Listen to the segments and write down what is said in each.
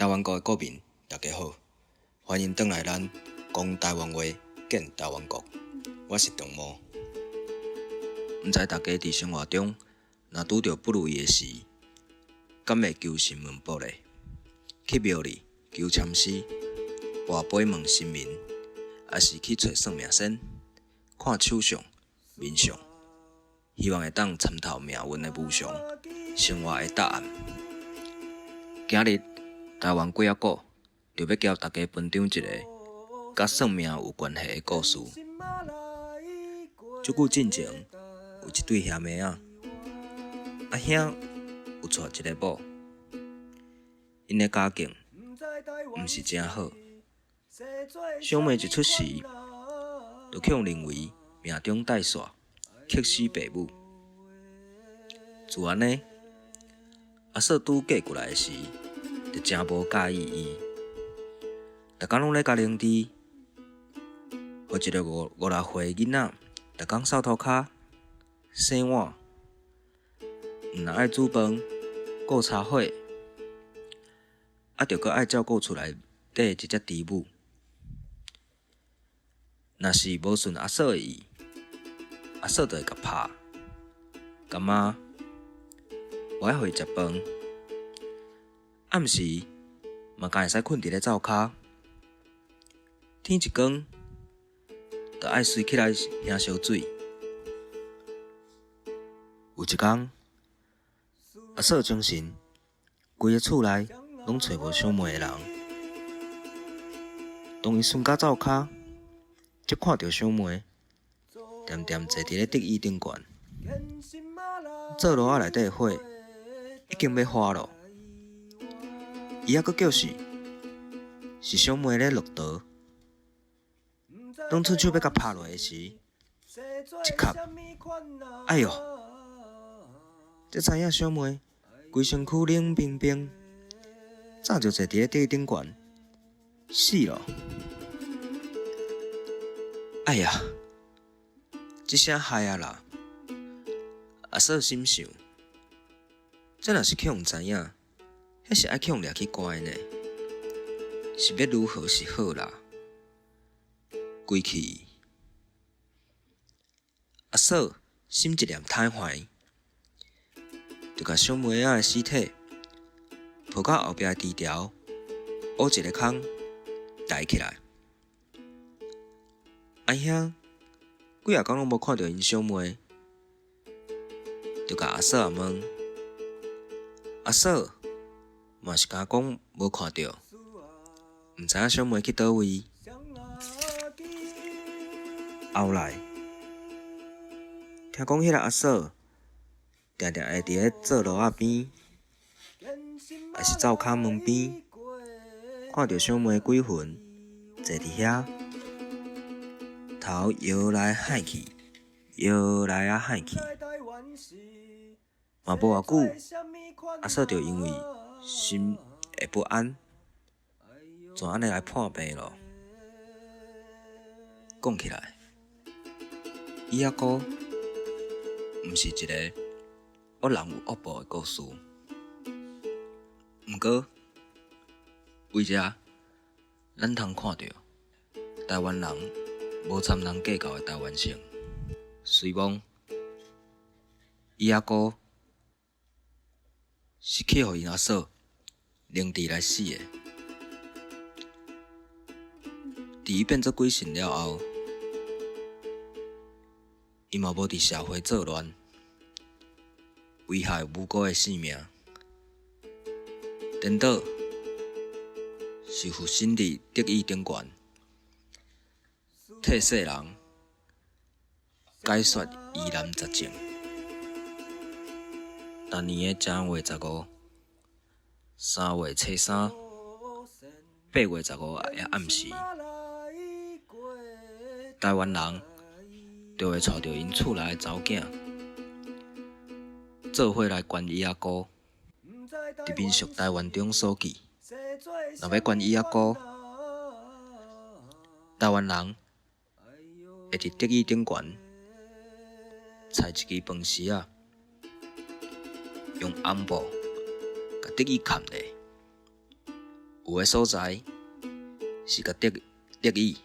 台灣國的國民，大家好，歡迎轉來咱講台灣話，見台灣國。我是長毛。毋知大家佇生活中，若拄著不如意的事，敢會求神問卜咧？去廟裡求籤詩，跋杯問神明，抑是去揣算命仙，看手相、面相，希望會當參透命運的無常，生活的答案。今日台灣鬼仔古就欲共大家分享一个佮算命有關係的故事。足久進前，有一對兄妹仔，阿兄有娶一个某，𪜶的家境毋是誠好。小妹一出世，就予人認為命中帶煞，克死爸母。自按呢，阿嫂拄嫁過來的時，就誠無佮意伊，逐工攏咧共奶治，予一个五六歲囡仔，逐工掃塗跤、洗碗，毋但愛煮飯、顧柴火，啊，著閣愛照顧厝內底一隻豬母。若是無順阿嫂的意，阿嫂就會共拍、共罵，無愛予伊食飯。暗時嘛敢會使睏佇咧灶跤，天一光，就愛隨起來燃燒水。有一工，阿嫂精神，規个厝內攏揣無小妹的人。當伊巡到灶跤，才看著小妹恬恬坐佇咧竹椅頂懸，灶爐仔內底的火已經欲花囉。伊猶閣叫是是小妹咧落刀，當伸手欲共拍落的時，一磕，哎喲！才知影小妹規身軀冷冰冰，早就坐佇咧竹椅頂懸，死囉！哎呀，這聲害啊啦！阿嫂心想，這若是予人知影，彼是愛予人掠去關的呢，是欲如何是好啦？規氣，阿嫂心一念歹懷，就共小妹仔的屍體抱到後壁的池條，挖一个空，埋起來。阿兄幾仔工攏無看著𪜶小妹，就共阿嫂仔問，阿嫂嘛是敢講無看著，毋知影小妹去佗位。後來聽講，彼个阿嫂定定會佇咧灶爐仔邊，抑是灶跤門邊，看著小妹鬼魂坐佇遐，頭搖來晃去，搖來啊晃去。嘛無偌久，阿嫂就因為心會不安，就按呢來破病囉。講起來，伊仔姑毋是一個惡人有惡報的故事。毋過，為這咱通看著台灣人無參人計較的台灣性。雖罔伊仔姑是去予𪜶阿嫂凌遲來死的。佇伊變做鬼神了後，伊嘛無佇社會作亂，危害無辜的性命。顛倒是附身佇竹椅頂懸，替世人解說疑難雜症。逐年的正月十五、三月初三、8月15的暗時，台灣人就會帶著𪜶厝內的查某囝，做伙來懸伊仔姑。佇民俗台灣中所記，若欲懸伊仔姑，台灣人會佇竹椅頂懸裁一支飯匙仔，用紅布共竹椅崁咧，有的所在是共竹竹椅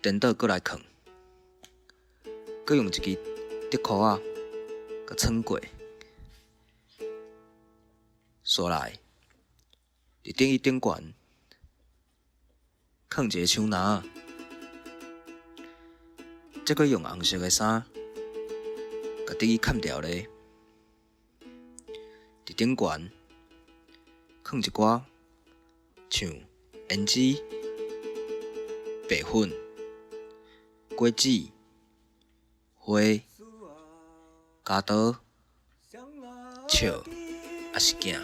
顛倒過來囥，閣用一支竹箍仔共穿過。紲來，佇竹椅頂懸囥一个手籃仔，再閣用紅色的衫共竹椅崁牢咧。佇頂懸囥一寡像胭脂、白粉、果子、花、鉸刀、笑，抑是镜。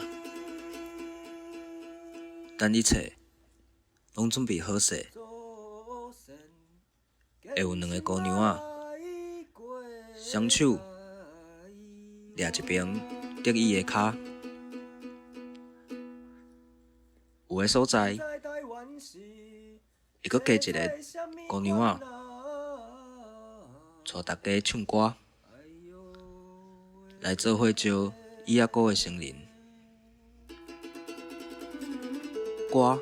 等一切攏準備好勢，會有兩个姑娘仔雙手掠一爿竹椅的跤，有的所在會閣加一个姑娘仔，帶大家唱歌，來做伙招椅仔姑的生靈。歌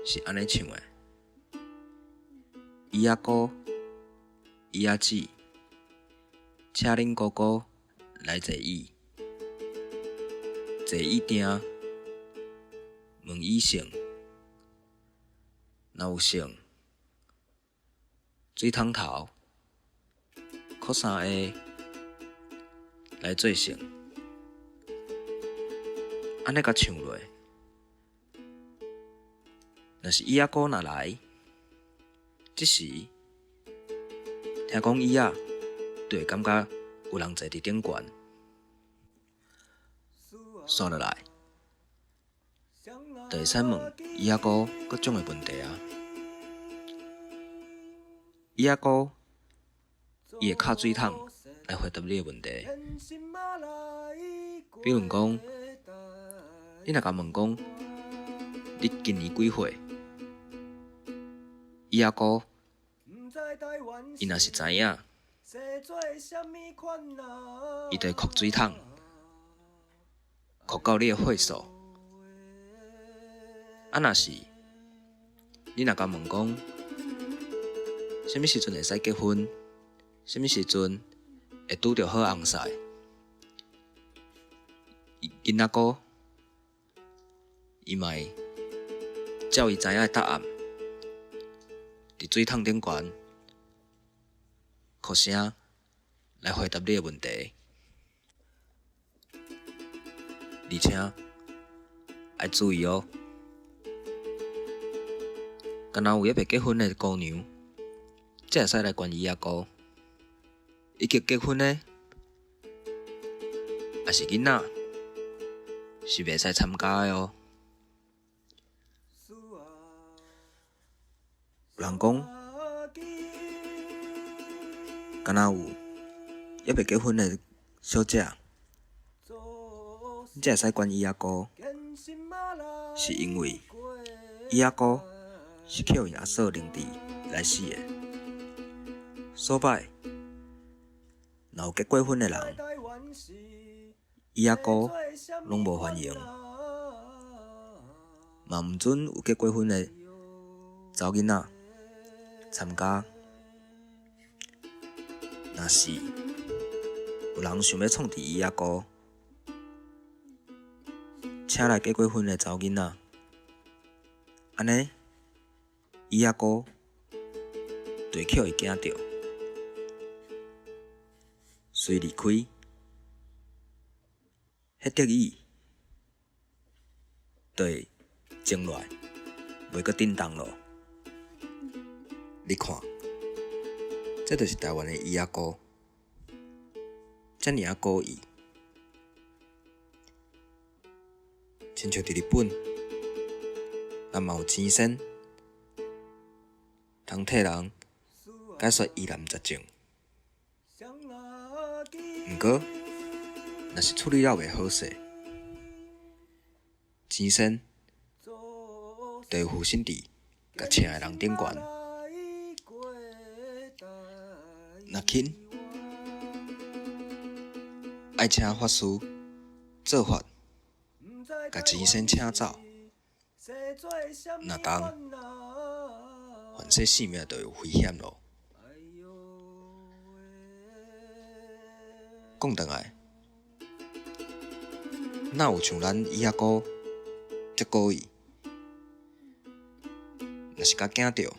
是按呢唱的：椅仔姑，椅仔姊，請恁姑姑來坐椅，坐椅埕，問椅姓，若有姓，水桶頭，箍三下來做聖，按呢共唱落。若是椅仔姑若來，這時聽講椅仔就會感覺有人坐佇頂懸，紲落來，就會使問椅仔姑各種的問題啊。椅仔姑伊會敲水桶來回答你的問題，比如講，你若共問講，你今年幾歲？椅仔姑，伊若是知影，伊就會擴水桶，擴到你的歲數。啊，若是你若共問講，啥物時陣會使結婚？啥物時陣會拄著好翁婿？囡仔姑，伊嘛會照伊知影的答案，佇水桶頂懸，哭聲來回答你的問題，而且愛注意哦，敢若有猶未結婚的姑娘，才會使來懸椅仔姑。已經結婚的，抑是囡仔，是袂使參加的哦。有人講，敢若有猶未結婚的小姐，你才會使懸椅仔姑，是因為椅仔姑是予𪜶阿嫂靈治來死的。所擺，若有結過婚的人，椅仔姑攏無歡迎，嘛毋准有結過婚的查某囡仔參加。若是有人想欲創治椅仔姑，請來結過婚的查某囡仔，按呢椅仔姑就會予伊驚著，隨離開。彼竹椅就會靜落來，袂閣振動囉。你看，這就是台灣的椅仔姑，遮爾仔古意，親像佇日本，若嘛有錢仙，通替人解決疑難雜症。毋過，若是處理了袂好勢，錢仙就會附身佇共請的人頂懸。若輕，愛請法師做法，共錢仙請走。若動，凡勢性命就有危險囉。講轉來，哪有像咱椅仔姑遮古意？若是共驚著，抑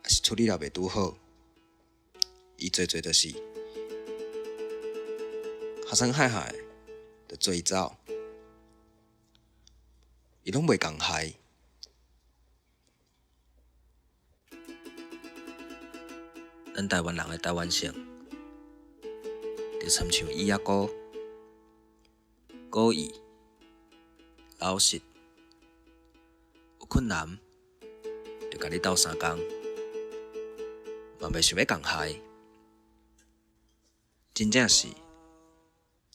是處理了袂拄好，伊濟濟就是哈生害害就做伊走，伊攏袂共害。咱台灣人的台灣性，就親像椅仔姑，古意、老實，有困難就共你鬥相共，嘛袂想欲共害。真正是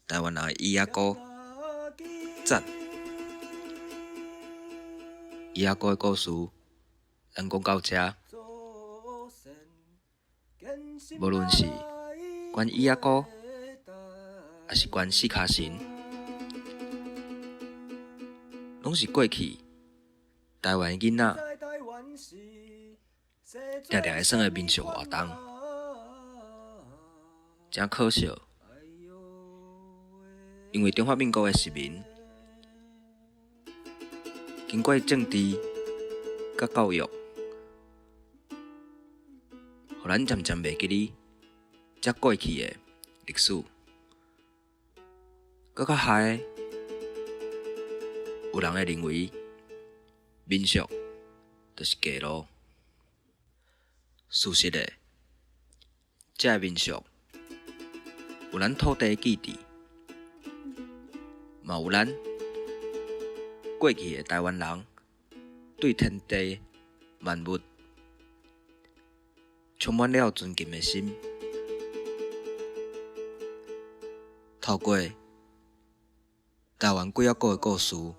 台灣人的椅仔姑，讚！椅仔姑的故事，咱講到遮。無論是關椅仔姑，抑是關四跤神，攏是過去台灣的囡仔定定會耍的民俗活動。誠可惜，因為中華民國的殖民，經過政治佮教育，予咱漸漸袂記得這過去的歷史。閣較害的，有人會認為民俗就是假路。事實的，這个民俗有咱土地的記憶，嘛有咱過去的台灣人對天地萬物充滿了尊敬的心。透過台灣鬼仔姑的故事，予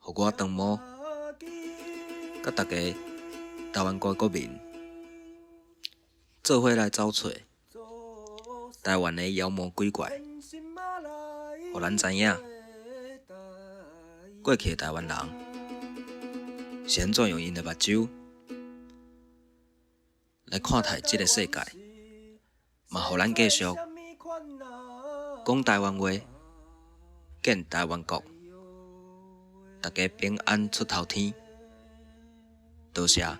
我長毛，佮大家台灣國的國民做伙來走揣台灣的妖魔鬼怪，予咱知影過去的台灣人是按怎用𪜶的目睭來看待這个世界，嘛予咱繼續講台灣話，建台灣國，大家平安出頭天，多謝。